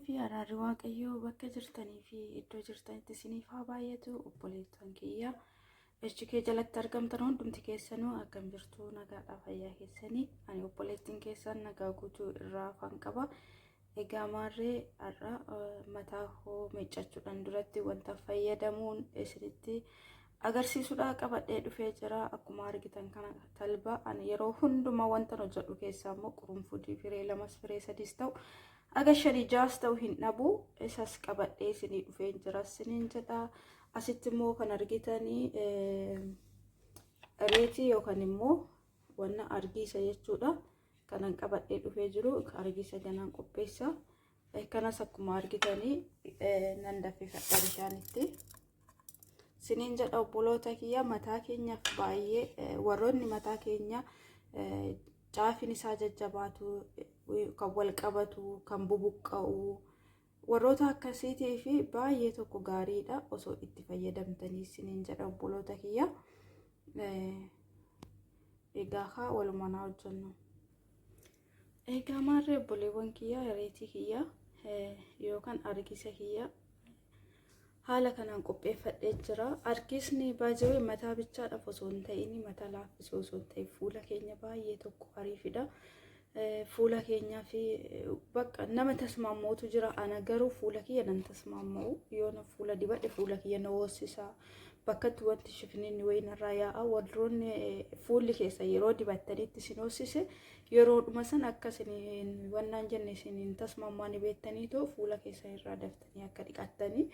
fi araarri Waaqayyoo bakka jirtanii fi iddoo jirtanitti isiniif haa baay'atu obboleettan kiyya. HK jalatti argamtan hundumti keessanuu akkam jirtu nagaadhaa fayyaa keessanii ani obboleettiin keessan nagaa guutuu irraa afaan qaba. Egaa maarree har'a mataa koo miiccachuudhaan duratti wanta fayyadamuun isinitti agarsiisuudhaa qabadhee dhufee jira. Akkuma argitan kana talba ani yeroo hundumaa wanta hojjedhu keessaa immoo qurunfudii firee lamas firee sadiis ta'u aga shanii jaas ta'u hin dhabu. Isas qabadhee isinii dhufee jira isiniin jedha. Asitti immoo kan argitanii reetii yookaan immoo wanna argiisa jechuudha. Kanan qabadhee dhufee jiru argiisa ganaan qopheessa. Kanas akkuma argitanii nan danfifadha bishaanitti. Siniin jedha obboloota kiyya mataa keenyaaf baay'ee warroonni mataa keenya caafin isaa jajjabaatu kan wal qabatu kan bubuqqa'u warroota akkasiitii fi baay'ee tokko gaariidha osoo itti fayyadamtanii siniin jedha obboloota kiyya. Egaa haa walumaan haa hojjennu. Egaa maarree obboleewwan kiyya reetii kiyya yookaan argisa kiyya haala kanaan qopheeffadhee jira. Argisni baay'ee mataa bichaadhaaf osoo hin ta'in mataa laaffisuu osoo hin ta'in fuula keenya baay'ee tokko ariifidha. Fuula keenyaa fi bakka nama tasmaammootu jira. Ana garuu fuula kiyya nan tasmaamma'u. Yoo na fuula dibadhe fuula kiyya na hoossisa. Bakkatti wanti shifninni wayii narraa yaa'a. Warroonni fuulli keessa yeroo dibattanitti isin hoossise yeroodhuma san akka isin wannaan jenne isin hin tasmaammaani beektaniitoo fuula keessa irraa daftanii akka dhiqattanii.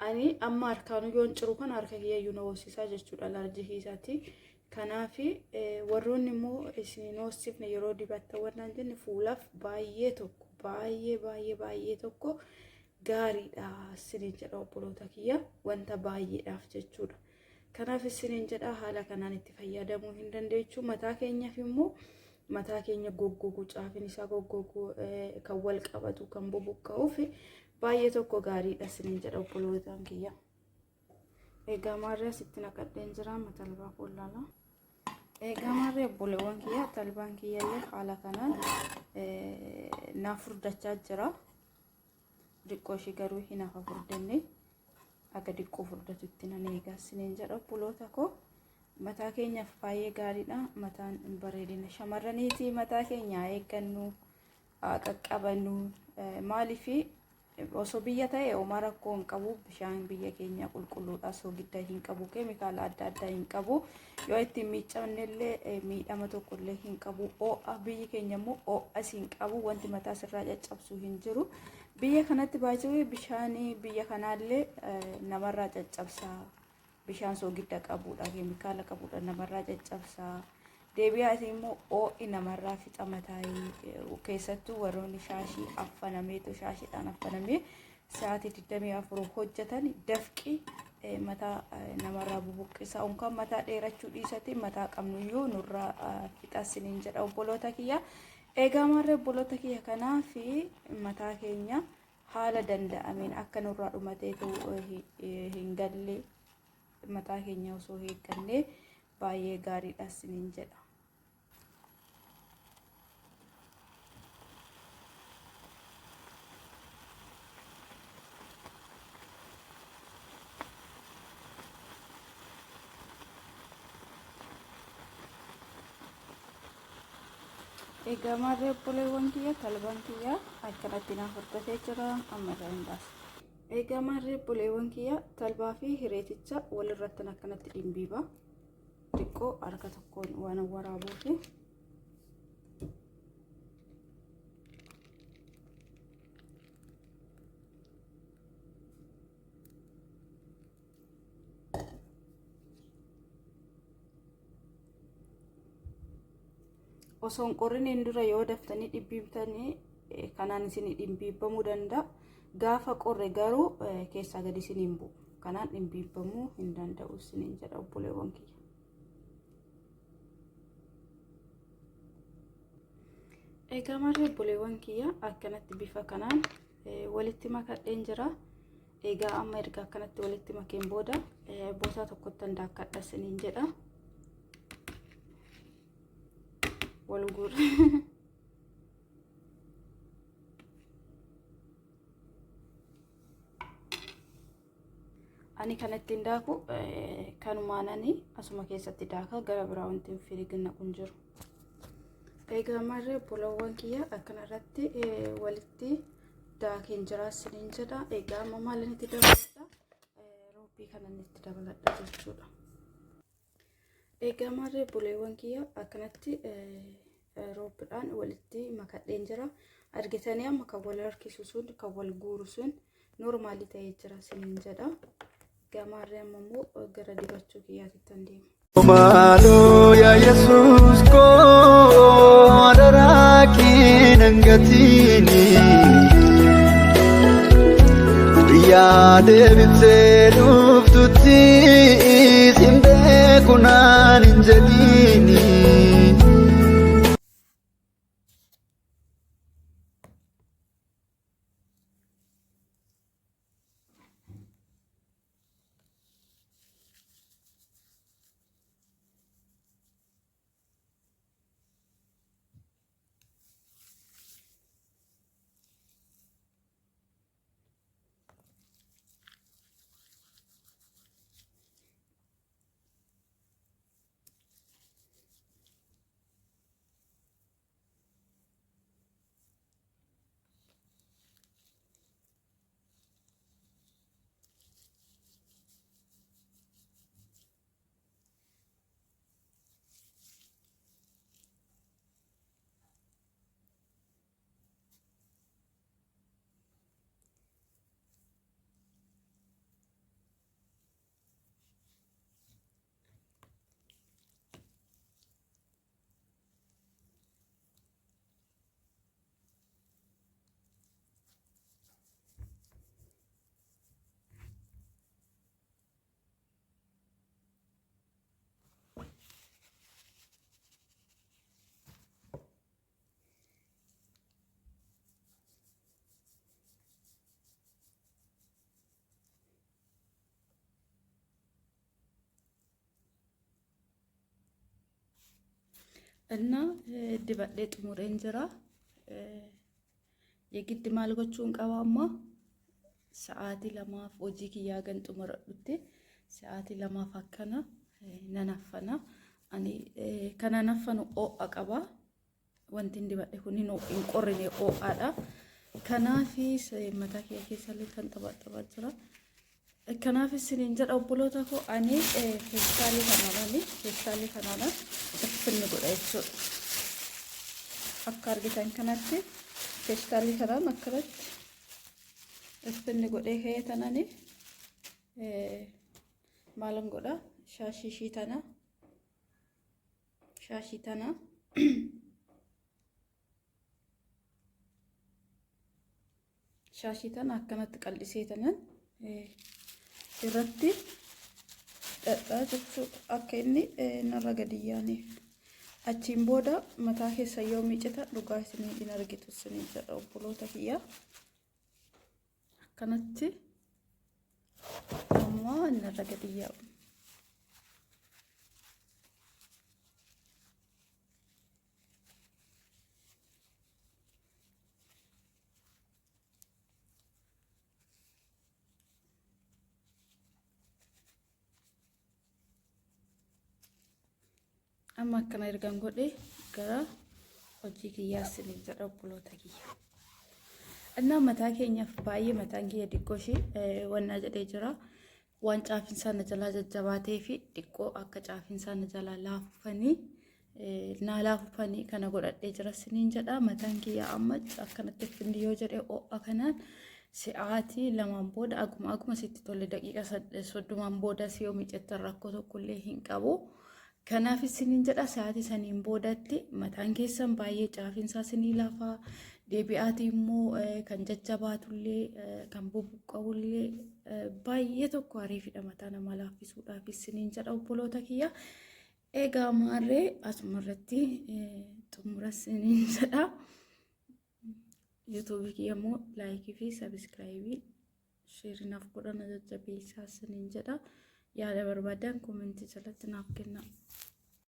Ani amma harkaanuu yoon ciru kana harka kiyyayyuu na hoossisaa jechuudha alarjii isaati. Kanaaf warroonni immoo isin hin hoossifne yeroo dibattan wannaan jenne fuulaaf baay'ee tokko baay'ee baay'ee baay'ee tokko gaariidha isiniin jedha obboloota kiyya wanta baay'eedhaaf jechuudha. Kanaaf isiniin jedha haala kanaan itti fayyadamuu hin dandeechu. Mataa keenyaaf immoo mataa keenya goggogu caafin isaa goggogu kan wal qabatu kan bubuqqa'uuf baay'ee tokko gaariidha isiniin jedha obbolootaan kiyya. Egaa maarree asitti naqadheen jira amma talbaa fuullaala. Egaa maarree obboleewwan kiyya talbaan kiyyallee haala kanaan naa furdachaa jira. Diqqoo ishii garuu hin hafa furdanne akka diqqoo furdatutti nan eegaa isiniin jedha obboloota koo. Mataa keenyaaf baay'ee gaariidha. Mataan bareedina shamarraniiti. Mataa keenya haa eeggannu, haa qaqqabannu. Maaliif Osoo biyya ta'e homaa rakkoo hin qabu. Bishaan biyya keenya qulqulluudha. Soogidda hin qabu. Keemikaala adda addaa hin qabu. Yoo ittiin miiccamne illee miidhama tokko illee hin qabu. Ho'a biyyi keenya immoo ho'as hin qabu. Wanti mataa sirraa caccabsu hin jiru. Biyya kanatti baay'ee bishaan biyya kanaallee namarraa caccabsa. Bishaan soogidda qabudha, keemikaala qabudha namarraa caccabsa. Deebi'aa isin immoo oo'i namarraa fixa mataa keessattuu warroonni shaashii affanameetu shaashiidhaan affanamee sa'aatii 24 hojjetan dafqi mataa namarraa bubuqqisa. Unkaan mataa dheerachuu dhiisati mataa qabnuyyuu nurraa fixa isiniin jedha obboloota kiyya. Egaa maarree obboloota kiyya kanaaf mataa keenya haala danda'ameen akka nurraa dhumateetu hin galle mataa keenya osoo eeggannee baay'ee gaariidha isiniin jedha. Egaa maarree obboleewwan kiyya talbaan kiyya akkanatti naaf hordofee jira amma irraa hin baasa. Egaa maarree obboleewwan kiyya talbaa fi hireeticha walirratti akkanatti dhimbiiba. Xiqqoo harka tokkoon waan waraabuufi. Osoo hin qorriniin dura yoo daftanii dhibbiibtanii kanaan isin dhimbiibbamuu danda'a. Gaafa qorre garuu keessaa gadi isin hin bu'u. Kanaan dhimbiibbamuu hin danda'u isiniin jedha obboleewwan kiyya. Egaa maarree obboleewwan kiyya akkanatti bifa kanaan walitti makadheen jira. Egaa amma erga akkanatti walitti makeen booda bootaa tokkotti daakkadha isiniin jedha. Wal guura. Ani kan ittiin daaku kanumaanani asuma keessatti daaka gara biraa wanti hin firiigna kun jiru. Egaa maarree obbolawwan kiyya akkanarratti walitti daakeen jira isiniin jedha. Egaa amma maalin itti dabaladha? Roobbii kanan itti dabaladha jechuudha. Egaa maarree obboleewwan kiyya akkanatti roobbiidhaan walitti makadheen jira. Argitanii amma kan wal harkisu sun kan wal guuru sun noormaalii ta'ee jira isiniin jedha. Egaa maarree amma immoo gara dibachuu kiyyaatitti an deema. Maaloo yaa Yesuus koo adaraa kee nan gatiini. Guyyaa deebitee dhuftutti sin beeku naan hin jedhiini. እና dibadhee xumureen jira. Yegitti maal gochuun qaba amma sa'aatii lamaaf hojii kiyyaa gan xumuradhutti sa'aatii lamaaf akkana nan affana. Ani kanan affanu ho'a qaba. Wanti hin dibadhe kun hin qorrine ho'aadha. Kanaaf mataa kiyya keessallee kan taphaxaphaa jira. Kanaaf isiniin jedha obboloota koo ani feestaalii kanaadhaan feestaalii kanaadhaan iffinni godha jechuudha. Akka argitan kanatti feestaalii kanaan akkanatti iffinni godhee ka'ee tanani maalan godha shaashii ishii tana shaashii tana Shaashii tana akkanatti qal'isee tanan irratti dhadhaa jechuudha akka inni narra gadi yaaneef. Achiin booda mataa keessa yoo miicita dhugaa isinii hin argitu isinii jedha obboloota kiyya. Akkanatti ammoo narra gadi yaa'u. Amma akkana ergan godhe gara hojii kiyyaa isiniin jedha obboloota kiyya. Innaa mataa keenyaaf baay'ee mataan kiyya xiqqoo ishee wannaa jedhee jira. Waan caafinsaa na jalaa jajjabaatee fi xiqqoo akka caafinsaa na jalaa laafufanii naa laafufanii kana godhadhee jira siniin jedha. Mataan kiyya amma akkanatti finni yoo jedhe ho'a kanaan sa'aatii lamaan booda aguma aguma sitti tolle daqiiqa 30n booda si yoo miicattan rakkoo tokkollee hin qabu. Kanaaf isiniin jedha sa'aatii saniin boodatti mataan keessan baay'ee caafinsaa isinii lafaa deebi'aatii immoo kan jajjabaatullee kan bubuqqa'ullee baay'ee tokko ariifidha mataa namaa laaffisuudhaaf isiniin jedha obboloota kiyya. Egaa maarree asuma irratti xumura isiniin jedha. Yuutuubii kiyya immoo laayikii fi sabiskiraayibii sheerii naaf godhana jajjabeessaa isiniin jedha. Yaada barbaadan koomentii jalatti naaf kennaa.